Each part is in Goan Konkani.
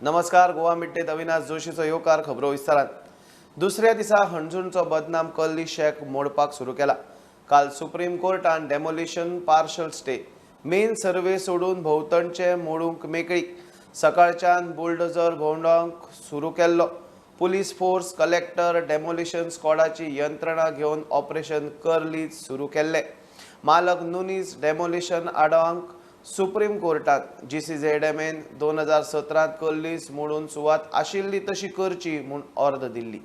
नमस्कार, गोवा मिड्डेत अविनाश जोशीचो येवकार. खबरो विस्तारान. दुसऱ्या दिसा हणजूणचो बदनाम कर्ली शॅक मोडपाक सुरू केला. काल supreme कोर्टान demolition partial stay, main survey सोडून भोंवतणचे मोडूंक मेकळीक. सकाळच्यान बुलडोजर भोंवडावंक सुरू केल्लो. पुलीस फोर्स, कलेक्टर, डेमोलिशन स्क्वॉडाची यंत्रणा घेवन ऑपरेशन कर्लीज सुरू केल्ले. मालक नुनीस डेमोलिशन आडावंक सुप्रीम कोर्टात. जीसीझेडएमएन 2017त कर्लीस मोडून सुवात आशिल्ली तशी करची म्हूण ऑर्द दिल्ली.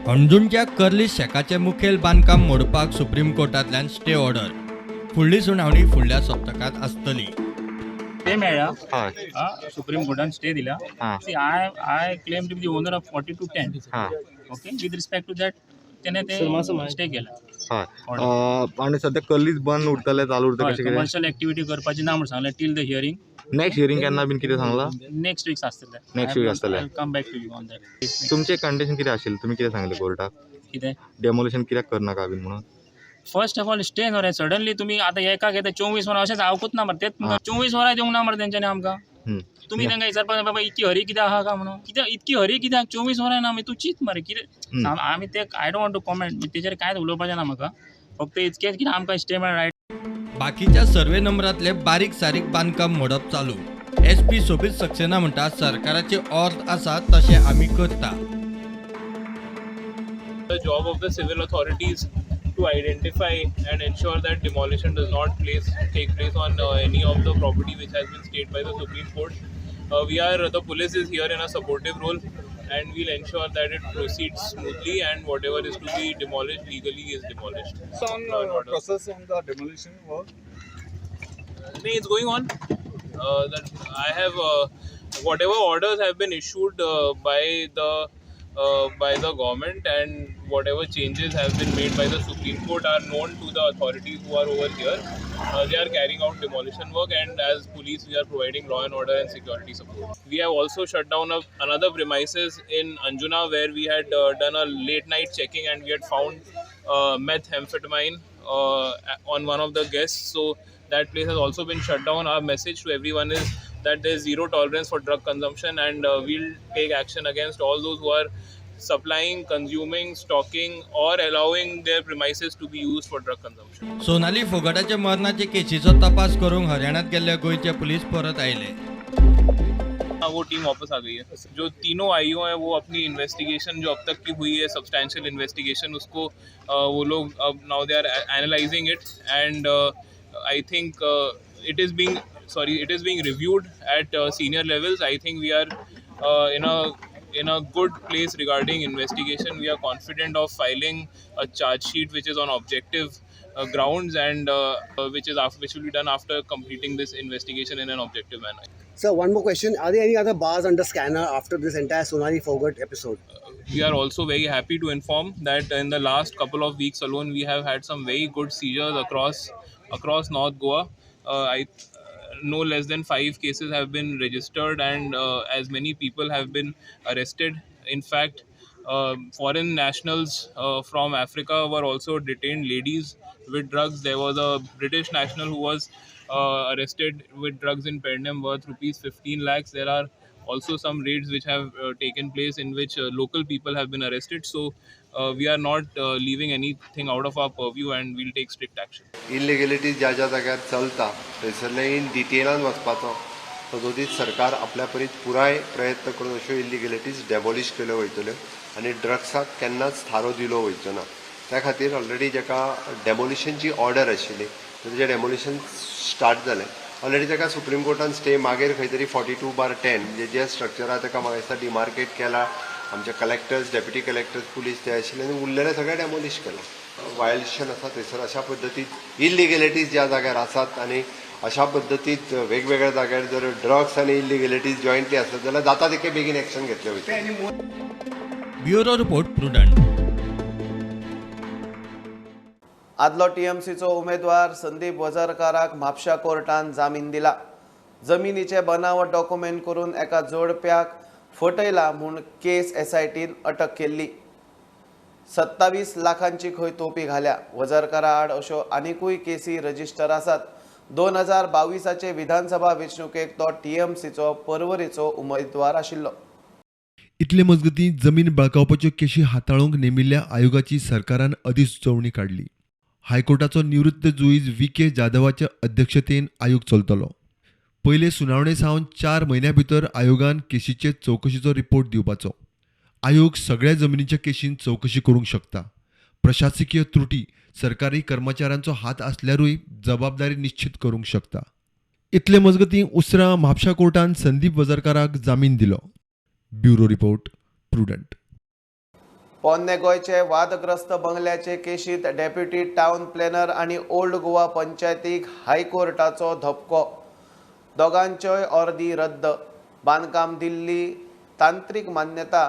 हणजूणच्या कर्ली शॅकाचें मुखेल बांदकाम मोडपाक सुप्रीम कोर्टांतल्यान स्टे ऑर्डर. फुडली सुनावणी फुडल्या सप्तकांत आसतली. स्टे मेळ्ळा. हय. सुप्रीम कोर्टान स्टे दिला. See, I claim to be the owner of 4210. Okay, with respect to that तेणे ते स्टे केला. हय, आनी सद्या कर्लीच बंद उरतले, चालू उरतले, कशें कितें? कमर्शियल एक्टिविटी करपाची ना म्हूण सांगलें till the hearing. Next hearing केन्ना बीन कितें सांगलां? नेक्स्ट वीक आसतलें. Next week आसतलें. Come back to you on that. तुमचें कंडिशन कितें आशिल्लें? तुमी कितें सांगलें कोर्टाक? कितें? डेमोलिशन कित्याक करनाका बीन म्हणून. फर्स्ट ऑफ ऑल स्टे न्हू रे. सडनली तुमी आतां एकाक येता 24 वरां अशें जावकूच ना मरे. तेच 24 वरां दिवंक ना मरे तेंच्यांनी आमकां. तुमी तांकां विचारपाक जाय, बाबा इतकी हरी कित्याक आहा काय म्हणून. कित्याक इतकी हरी कित्याक? 24 वरां ना मागीर तूं चीत मरे कितें आमी ते. I don't want to comment तेजेर, कांयच उलोवपाचें ना म्हाका. फक्त इतकेंच की आमकां स्टे मेळ्ळा. बाकीच्या सर्वे नंबरांतले बारीक सारीक बांदकाम मोडप चालू. एस पी सोबीत सक्सेना म्हणटा, सरकाराची ऑर्द आसा तशें आमी करता. The job of the civil authorities to identify and ensure that demolition does not take place on any of the property which has been stayed by the Supreme Court. We are the police is here in a supportive role, and we'll ensure that it proceeds smoothly and whatever is to be demolished legally is demolished. On Law and order. Process on the demolition work? No, it's going on. That I have whatever orders have been issued by the government and whatever changes have been made by the Supreme Court are known to the authorities who are over here. They are carrying out demolition work, and as police, we are providing law and order and security support. We have also shut down another premises in Anjuna where we had done a late night checking and we had found methamphetamine on one of the guests. So that place has also been shut down. Our message to everyone is that there is zero tolerance for drug consumption, and we'll take action against all those who are supplying, consuming, stocking, or allowing their premises to be used for drug consumption. Sonali फोगाटाच्या मरणाचे केशीचो तपास करूंक हरियाणात गेल्ले गोंयचे पुलीस परत आयले. हाँ, वो टीम वापस आ गई है. जो तीनों आईओ हैं, वो अपनी इन्वेस्टिगेशन जो अब तक की हुई है, सब्सटैंशियल इन्वेस्टिगेशन, उसको वो लोग अब now they are analyzing it and I think it is being, sorry, it is being reviewed at senior levels. I think we are in a good place regarding investigation. We are confident of filing a charge sheet which is on objective grounds and which will be done after completing this investigation in an objective manner. Sir, one more question. Are there any other bars under scanner after this entire Sonali Phogat episode? We are also very happy to inform that in the last couple of weeks alone, we have had some very good seizures across North Goa. I No less than 5 cases have been registered and as many people have been arrested. In fact, foreign nationals from Africa were also detained, ladies with drugs. There was a British national who was arrested with drugs in Pernem worth rupees 15 lakhs. There are also some raids which have taken place in which local people have been arrested. So we are not leaving anything out of our purview and we'll take strict action. इलिगेलिटीज ज्या ज्या जाग्यार चलता थंयसरले इन डिटेलान वचपाचो सदोदीत सरकार आपल्या परीत पुराय प्रयत्न करून अश्यो इलिगेलिटीज डेमोलिश केल्यो वयतल्यो आनी ड्रग्साक केन्नाच थारो दिलो वयचो ना. त्या खातीर ऑलरेडी जेका डेमोलिशनची ऑर्डर आशिल्ली तेजें डेमोलिशन स्टार्ट जालें. ऑलरेडी ताका सुप्रीम कोर्टान स्टे मागीर खंय तरी 42/10 म्हणजे जे स्ट्रक्चर आहा ताका म्हाका दिसता डिमार्केट केला. आमचे कलेक्टर्स, डेप्युटी कलेक्टर्स, पुलीस ते आशिल्ले आनी उरलेलें सगळें डेमोलिश केलां. वायलेशन आसा थंयसर अशा पद्दतीन इलिगेलिटीज ज्या जाग्यार आसात आनी अशा पद्दतीत वेगवेगळ्या जाग्यार जर ड्रग्स आनी इलिगेलिटीज जॉयंटली आसत जाल्यार जाता तितके बेगीन एक्शन घेतले वयतले. Bureau report, prudent. आदलो टीएमसीचो उमेदवार संदीप वझरकाराक म्हापशा कोर्टान जामीन दिला. जमिनीचे बनावट डॉक्युमेंट करून एका जोडप्याक फटयला म्हूण केस एसआयटीन अटक केल्ली. 27 लाखांची खंय तोपी घाल्या. वझरकारा आड अश्यो आनिकूय केसी रजिस्टर आसात. 2022 विधानसभा वेंचणुकेक तो टीएमसीचो पर्वरीचो उमेदवार आशिल्लो. इतले मजगतीं जमीन बळकावपाच्यो केशी हाताळूंक नेमिल्ल्या आयोगाची सरकारान अधिसुचोवणी काडली. हायकोर्टाचो निवृत्त जुईज व्ही.के. जाधवाच्या अध्यक्षतेन आयोग चलतलो. पयले सुनावणे सावन 4 म्हयन्यां भितर आयोगान केशीचे चवकशीचो रिपोर्ट दिवपाचो. आयोग सगळ्या जमिनीच्या केशीन चवकशी करूंक शकता. प्रशासकीय त्रुटी, सरकारी कर्मचाऱ्यांचो हात आसल्यारूय जबाबदारी निश्चित करूंक शकता. इतले मजगतीं उसरां म्हापशा कोर्टान संदीप वझरकाराक जामीन दिलो. Bureau report, Prudent. पोन्ने गोंयचे वादग्रस्त बंगल्याचे केशीत डेप्युटी टावन प्लॅनर आनी ओल्ड गोवा पंचायतीक हायकोर्टाचो धपको. दोगांच्योय ऑर्दी रद्द. बांदकाम दिल्ली तांत्रीक मान्यता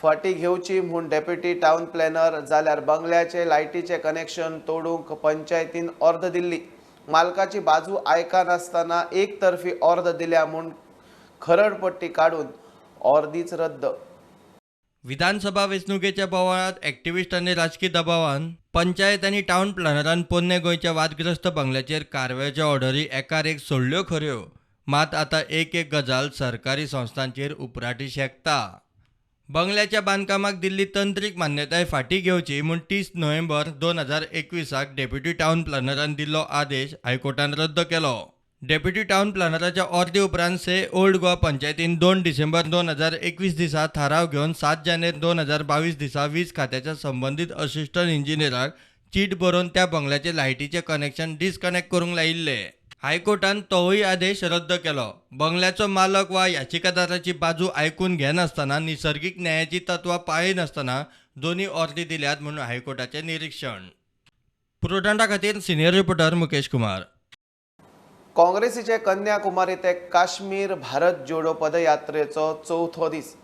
फाटीं घेवची म्हूण डेप्युटी टावन प्लॅनर, जाल्यार बंगल्याचे लायटीचें कनेक्शन तोडूंक पंचायतीन ऑर्द दिल्ली. मालकाची बाजू आयकनासतना एकतर्फी ऑर्द दिल्या म्हूण खरडपट्टी काडून ऑर्दीच रद्द. विधानसभा वेंचणुकेच्या बोवाळांत एक्टिविस्ट आनी राजकी दबावान पंचायत आनी टावन प्लॅनरान पोन्ने गोंयच्या वादग्रस्त बंगल्याचेर कारवायच्यो ऑर्डरी एकार एक सोडल्यो खऱ्यो, मात आतां एक एक गजाल सरकारी संस्थांचेर उपराटी शकता. बंगल्याच्या बांदकामाक दिल्ली तंत्रीक मान्यताय फाटीं घेवची म्हूण 30 नोव्हेंबर 2021 डेप्युटी टावन प्लॅनरान दिल्लो आदेश हायकोर्टान रद्द केलो. डेप्युटी टावन प्लॅनराच्या ऑर्दी उपरांत से ओल्ड गोवा पंचायतीन 2 डिसेंबर 2021 दिसा थाराव घेवन 7 जानेर 2022 दिसा वीज खात्याच्या संबंदीत असिस्टंट इंजिनियराक चीट बरोवन त्या बंगल्याचे लायटीचें कनेक्शन डिस्कनेक्ट करूंक लायिल्लें. हायकोर्टान तोवूय आदेश रद्द केलो. बंगल्याचो मालक वा याचिकादाराची बाजू आयकून घेनासतना निसर्गीक न्यायाची तत्वां पाळिनासतना दोनूय ऑर्दी दिल्यात म्हूण हायकोर्टाचें निरिक्षण. प्रुडंटा खातीर सिनियर रिपोर्टर मुकेश कुमार. काँग्रेसीचे कन्याकुमारी ते काश्मीर भारत जोडो पदयात्रेचो चवथो दीस.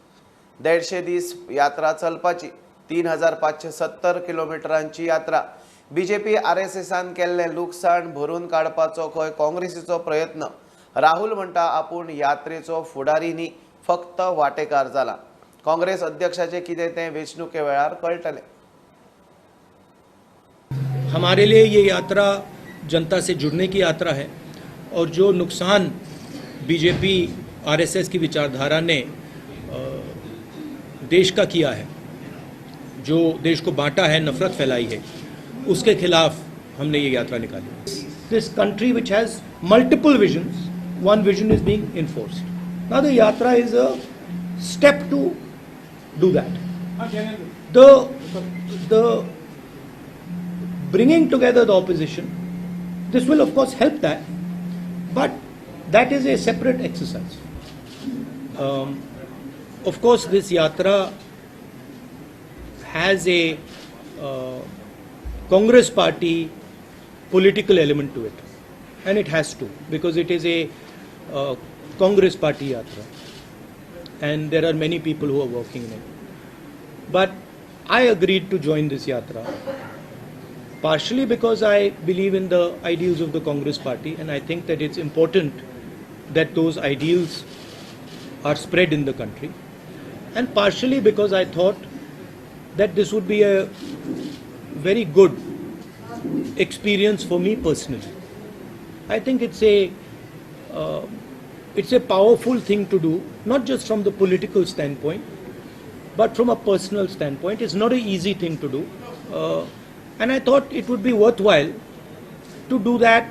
150 दीस यात्रा चलपाची. 3570 किलोमिटरांची यात्रा. बीजेपी आरएसएसान केल्लें लुकसाण भरून काडपाचो खंय काँग्रेसीचो प्रयत्न. राहुल म्हणटा आपूण यात्रेचो फुडारी न्ही, फक्त वाटेकार जाला. काँग्रेस अध्यक्षाचें कितें तें वेंचणुके वेळार कळटलें. हमारे लिए ये यात्रा जनता से जुड़ने की यात्रा है और जो नुकसान बीजेपी आरएसएस की विचारधारा ने देश का किया है, जो देश को बांटा है, नफरत फैलाई है, उसके खिलाफ हमने ये यात्रा निकाली. This country which has multiple visions, one vision is being enforced. Now the yatra is a step to do that. The bringing together the opposition, this will of course help that, but that is a separate exercise. Of course, this yatra has a Congress party political element to it, and it has to, because it is a Congress party yatra and there are many people who are working in it. But I agreed to join this yatra partially because I believe in the ideals of the Congress party, and I think that it's important that those ideals are spread in the country, and partially because I thought that this would be a very good experience for me personally. I think it's a powerful thing to do, not just from the political standpoint, but from a personal standpoint. It's not an easy thing to do, and I thought it would be worthwhile to do that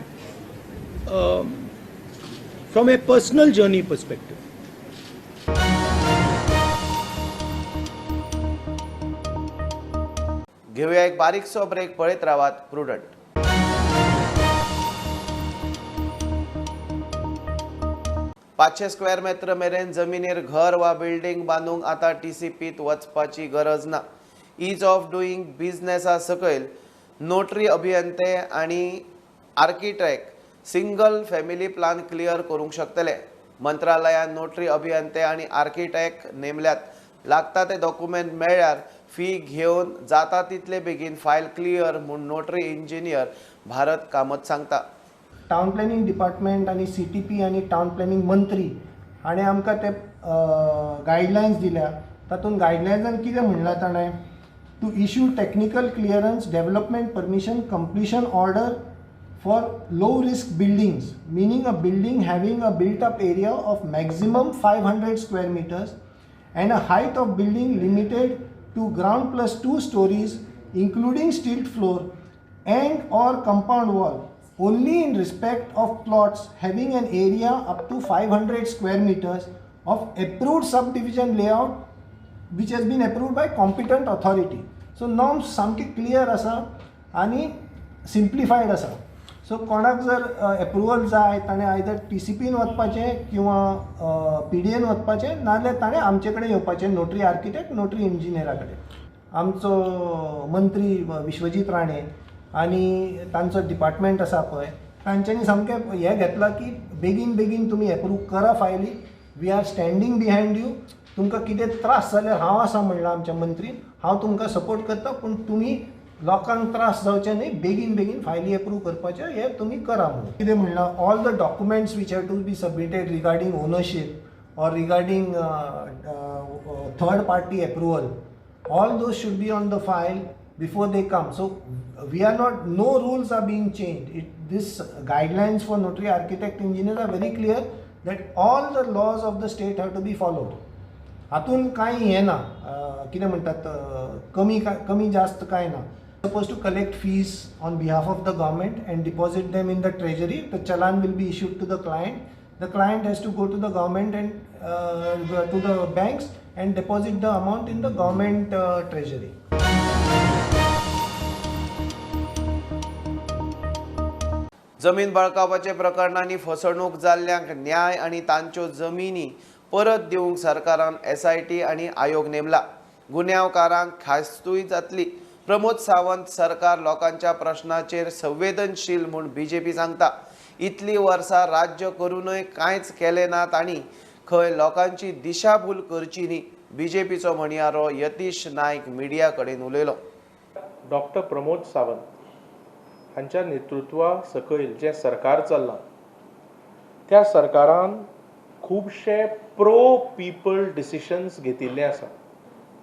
from a personal journey perspective. घेऊया एक बारीकसो ब्रेक. पळयत रावात प्रुडंट. पांचशे स्क्वेअर मेत्र मेरेन जमिनीर घर वा बिल्डिंग बांदूंक आतां टीसीपीत वचपाची गरज ना. ईज ऑफ डुईंग बिझनेसा सकयल नोटरी अभियंते आनी architect single family plan clear करूंक शकतले. मंत्रालयान नोटरी अभियंते आनी आर्किटेक्ट नेमल्यात. लागता ते डॉक्युमेंट मेळ्ळ्यार फी घेवन जाता तितले बेगीन फायल क्लियर म्हूण नोटरी इंजिनियर भारत कामत सांगता. टावन प्लॅनिंग डिपार्टमेंट आनी CTP आनी टावन प्लॅनिंग मंत्री हाणें आमकां ते गायडलायन्स दिल्या. तातूंत गायडलायन्सान कितें म्हणलां ताणें, to issue technical clearance, development permission, completion order for low risk buildings, meaning a building having a built up area of maximum 500 square meters and a height of building limited to ground plus 2 stories including stilt floor and or compound wall, only in respect of plots having an area up to 500 square meters of approved subdivision layout which has been approved by competent authority. So norms सामके clear आसा आनी simplified आसा. सो कोणाक जर एप्रुवल जाय ताणें आयदर TCPन वचपाचें किंवा PDAन वचपाचें, नाजाल्यार ताणें आमचे कडेन येवपाचें नोटरी आर्किटेक्ट, नोटरी इंजिनियरा कडेन. आमचो मंत्री विश्वजीत राणे आनी तांचो डिपार्टमेंट आसा पळय, तांच्यांनी सामकें हें घेतलां की बेगीन बेगीन तुमी एप्रूव करा फायली, we are standing behind you. तुमकां कितें त्रास जाल्यार हांव आसा म्हणलां आमच्या मंत्रीन, हांव तुमकां सपोर्ट करता, पूण तुमी लोकांक त्रास जावचे न्ही, बेगीन बेगीन फायली एप्रूव करपाचें हें तुमी करा म्हणून. कितें म्हणलां, all the documents which have to be submitted regarding ownership or regarding third party approval, all those should be on the file before they come. So we are not, no rules are being changed. This guidelines for notary architect engineers are very clear that all the laws of the state have to be followed. हातून कांय हें ना, कितें म्हणटात, कमी कमी जास्त कांय ना. Supposed to collect fees on behalf of the government and deposit them in the treasury. The challan will be issued to the client. The client has to go to the government and to the banks and deposit the amount in the government treasury. जमीन बळकावपाचे प्रकरणांनी फसवणूक जाल्ल्यांक न्याय आनी तांच्यो जमिनी परत दिवंक सरकारान SIT आनी आयोग नेमला. गुन्यांवकारांक ख्यास्तूय जातली. प्रमोद सावंत सरकार लोकांच्या प्रश्नाचेर संवेदनशील म्हूण बीजेपी सांगता. इतली वर्सां राज्य करूनय कांयच केलें ना तांणी, खंय लोकांची दिशाभूल करची न्ही, बीजेपीचो म्हणयारो यतीश नायक मिडिया कडेन उलयलो. डॉक्टर प्रमोद सावंत हांच्या नेतृत्वा सकयल जें सरकार चल्लां त्या सरकारान खुबशे प्रो पीपल डिसिशन्स घेतिल्ले आसा.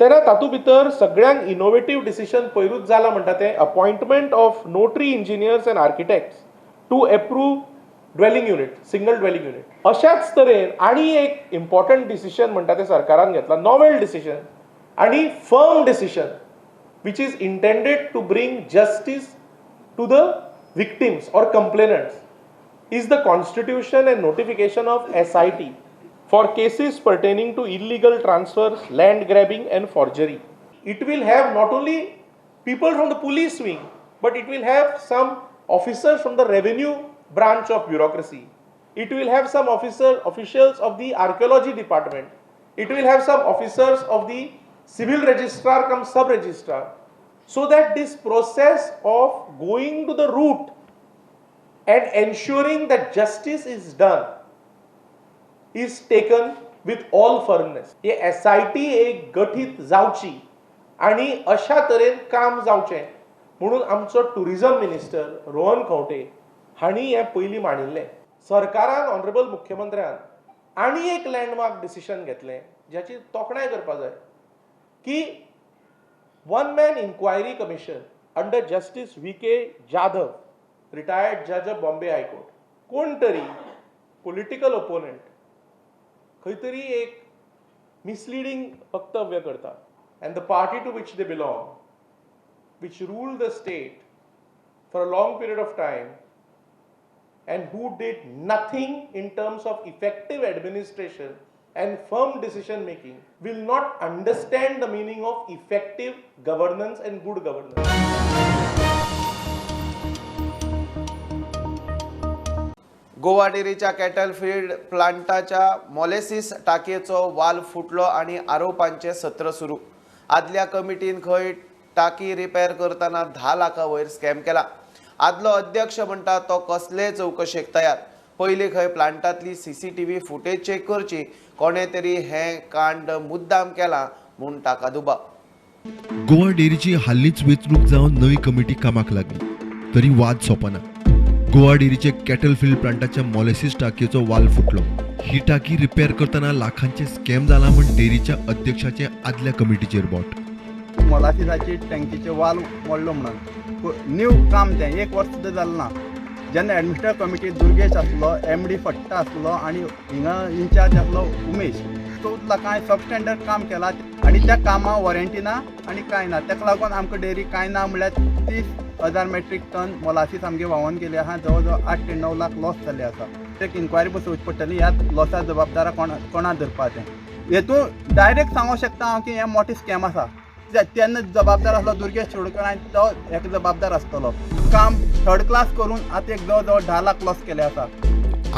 तेन्ना तातूंत भितर सगळ्यांक इनोवेटीव डिसिशन पयरूच जालां म्हणटा तें appointment of notary engineers and architects to approve dwelling unit, single dwelling unit. अशाच तरेन आनी एक इम्पॉर्टंट डिसिशन म्हणटा तें सरकारान घेतलां, नॉवेल डिसिशन आनी firm decision which is intended to bring justice to the victims or complainants is the constitution and notification of SIT for cases pertaining to illegal transfers, land grabbing and forgery. It will have not only people from the police wing, but it will have some officers from the revenue branch of bureaucracy. It will have some officials of the archaeology department. It will have some officers of the civil registrar cum sub-registrar, so that this process of going to the root and ensuring that justice is done is taken with all firmness. हे SIT एक गठीत जावची आनी अशा तरेन काम जावचें म्हणून आमचो टुरिझम मिनिस्टर रोहन खंवटे हांणी हें पयलीं मांडिल्लें. सरकारान ऑनरेबल मुख्यमंत्र्यान आनी एक लँडमार्क डिसिशन घेतलें ज्याची तोखणाय करपा जाय की one man inquiry commission under justice V K Jadhav, retired जज ऑफ बॉम्बे हायकोर्ट. कोण तरी पॉलिटिकल ओपोनंट खंय तरी एक मिसलिडींग वक्तव्य करता and the party to which they belong, which ruled the state for a long period of time and who did nothing in terms of effective administration and firm decision making, will not understand the meaning of effective governance and good governance. Goa डेरीच्या कॅटल फीड प्लांटाच्या मोलेसिस टाकयेचो वाल फुटलो आनी आरोपांचे सत्र सुरू. आदल्या कमिटीन खंय टाकी रिपेर करतना 10 लाखां वयर स्कॅम केला. आदलो अध्यक्ष म्हणटा तो कसले चवकशेक तयार. पयलीं खंय प्लांटांतली CCTV footage check करची, कोणे तरी हें कांड मुद्दाम केलां म्हूण ताका दुबाव. गोवा डेअरीची हालींच वेंचणूक जावन नवी कमिटी कामाक लागली तरी वाद सोंपना. गोवा डेअरीचे कॅटल फील्ड प्लांटाच्या मॉलेसीस टाकयेचो वाल फुटलो. ही टाकी रिपेअर करतना लाखांचे स्कॅम जाला म्हूण डेअरीच्या अध्यक्षाचे आदल्या कमिटीचेर बोट. मोलासिसाची टँकीचे वाल मोडलो म्हणून न्यू काम तें एक वर्स सुद्दां जालें ना. जेन्ना एडमिनिस्ट्रेटिव कमिटी दुर्गेश आसलो, एम डी फट्टा आसलो आनी हिंगा इन्चार्ज आसलो उमेश. 14 लाखां सबस्टँडर्ड काम केलां आनी त्या कामाक वॉरंटी ना आनी कांय ना. ताका लागून आमकां डेअरी कांय ना म्हणल्यार 30,000 मेट्रीक टन मोलासीस आमगे व्हांवोन गेले आहा. जवळ जवळ 8 ते 9 लाख लॉस जाल्ले आसा. एक इन्क्वायरी बसोवची पडटली ह्या लॉसा जबाबदारा कोणा धरपाचें. हेतून डायरेक्ट सांगूंक शकता हांव की हें मोटें स्कॅम आसा. तेन्ना जबाबदार आसलो दुर्गेश शिरोडकर आनी तो एक जबाबदार आसतलो. काम थर्ड क्लास करून आतां एक जवळ जवळ 10 लाख लॉस केले आसा.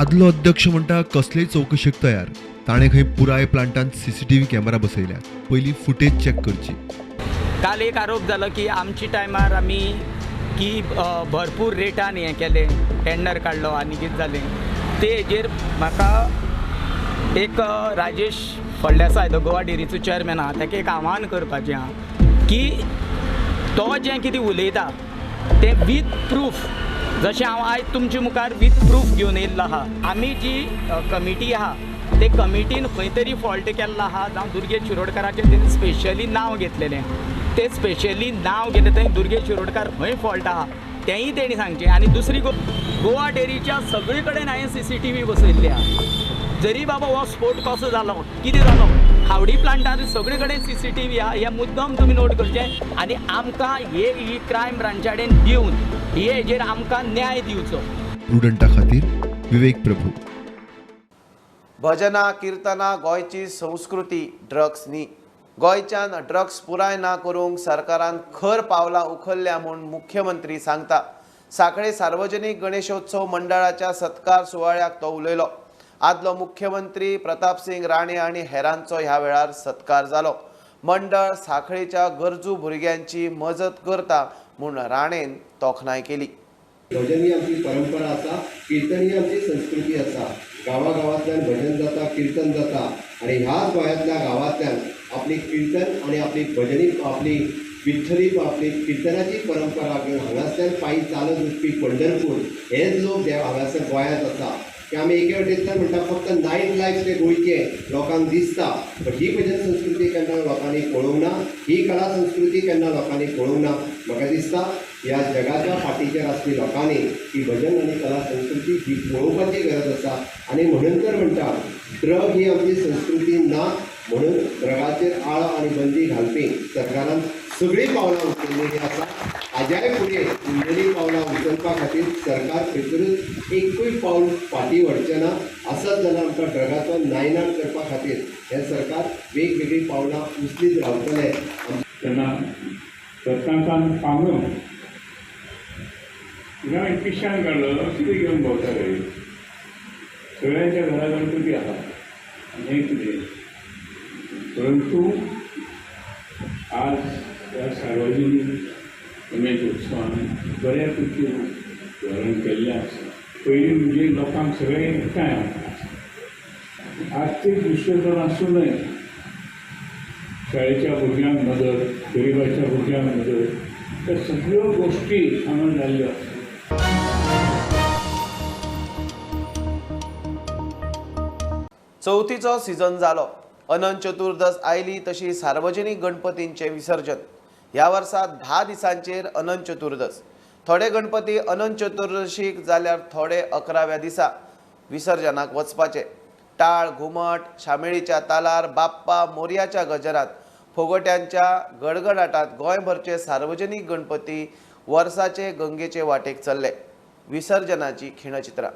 आदलो अध्यक्ष म्हणटा कसलेय चवकशेक तयार. ताणें खंय पुराय प्लांटांत सीसीटीव्ही कॅमेरा बसयल्यात. पयलीं फुटेज चॅक करची. काल एक आरोप जालो की आमची टायमार आमी की भरपूर रेटान हें केलें, टेंडर काडलो आनी कितें जालें ते हेजेर म्हाका एक राजेश फळदेसाय तो गोवा डेअरीचो चेअरमॅन आहा ताका एक आव्हान करपाचें आहा की तो जें कितें उलयता तें वीथ प्रूफ, जशें हांव आयज तुमचे मुखार वीथ प्रूफ घेवन येयल्लो आहा. आमी जी कमिटी आहा ते कमिटीन खंय तरी फॉल्ट केल्लो आहा, जावं दुर्गेश शिरोडकाराचें तेणी स्पेशली नांव घेतलेलें, तें स्पेशली नांव घेतलें थंय दुर्गेश शिरोडकार खंय फॉल्ट आहा तेंय तेणी सांगचें. आनी दुसरी गोवा डेअरीच्या सगळे कडेन हांवें सीसीटीव्ही बसयल्ली आहा. जरी बाबा हो स्फोट कसो जालो कितें जालो खावडी प्लांटार सगळे कडेन सीसीटीव्ही आहा. हें मुद्दम तुमी नोट करचें आनी आमकां हे ही क्रायम ब्रांचा कडेन दिवन हे हेजेर आमकां न्याय दिवचो. प्रुडंटा खातीर विवेक प्रभू. भजना किर्तना गोंयची संस्कृती, ड्रग्स न्ही. गोंयच्यान ड्रग्स पुराय ना करूंक सरकारान खर पावलां उखल्ल्या म्हूण मुख्यमंत्री सांगता. सांखळे सार्वजनीक गणेशोत्सव मंडळाच्या सत्कार सुवाळ्याक तो उलयलो. आदलो मुख्यमंत्री प्रतापसिंग राणे आनी हेरांचो ह्या वेळार सत्कार जालो. मंडळ सांखळेच्या गरजू भुरग्यांची मजत करता म्हूण राणेन तोखणाय केली. भजन ही आमची परंपरा आसा, किर्तन ही आमची संस्कृती आसा. गांवागांवांतल्यान भजन जाता, किर्तन जाता आनी ह्याच गोंयांतल्या गांवांतल्यान आपली किर्तन आनी आपली भजनी, आपली विठ्ठली, आपली किर्तनाची परंपरा घेवन हांगासल्यान पायी चालत वचपी पंढरपूर हेच लोक हांगासर गोंयांत आसा. की आमी एके वटेंतल्यान म्हणटा फक्त नायट लायफ ते गोंयचें लोकांक दिसता, बट he भजन संस्कृती केन्ना लोकांनी पळोवंक ना, ही कला संस्कृती केन्ना लोकांनी पळोवंक ना. म्हाका दिसता ह्या जगाच्या फाटीचेर आसपी लोकांनी ही भजन आनी कला संस्कृती ही पळोवपाची गरज आसा. आनी म्हणून तर म्हणटा ड्रग ही आमची संस्कृती ना, म्हणून ड्रगाचेर आळो आनी बंदी घालपी सरकारान सगळीं पावलां उचललेलीं आसा. हाज्याय फुडें उरलेलीं पावलां उचलपा खातीर सरकार खंयसरूच एकूय पावल फाटीं व्हरचें ना. आसत जाल्यार आमकां ड्रगाचो नायनाट करपा खातीर हें सरकार वेगवेगळीं पावलां उचलीत रावतलें. तेन्ना रत्नाकांत पांगून हांवें पिशान काडलो, कितें घेवन भोंवता रे, सगळ्यांच्या घरा गणपती आसा आनी हें कितें. परंतु आज ह्या सार्वजनीक गणेश उत्सवान बऱ्या पैकी रूप धारण केल्लें आसा. पयलीं म्हणजे लोकांक सगळें एकठांय आसा, आर्थीक दृश्टीकोन आसूं नये, शाळेच्या भुरग्यांक मदत, गरिबाच्या भुरग्यांक मदत, त्या सगळ्यो गोश्टी हांगा जाल्ल्यो आसा. चवथीचो सिजन जालो. अनंत चतुर्दश आयली तशी सार्वजनीक गणपतींचें विसर्जन. ह्या वर्सा 10 दिसांचेर अनंत चतुर्दश. थोडे गणपती अनंत चतुर्दशीक जाल्यार थोडे 11व्या दिसा विसर्जनाक वचपाचे. टाळ घुमट शामेळीच्या तालार, बाप्पा मोरयाच्या गजरात, फोगोट्यांच्या गडगडाटात गोंयभरचे सार्वजनीक गणपती वर्साचे गंगेचे वाटेक चल्ले. विसर्जनाची खिणचित्रां.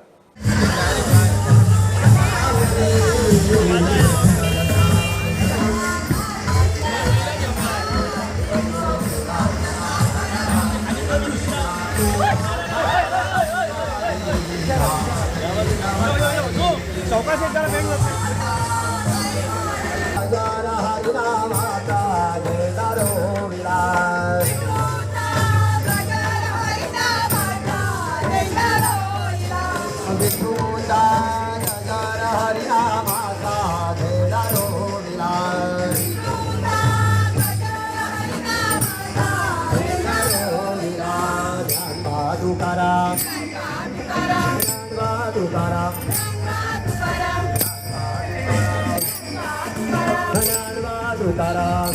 तुकाराम.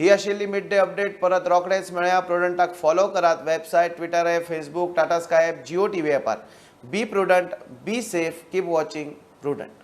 ही आशिल्ली मिड डे अपडेट. परत रोखडेच मेळया. प्रुडंटाक फॉलो करात website, Twitter app, Facebook, Tata Sky app, Jio TV ॲपार. Be prudent, be safe, keep watching Prudent.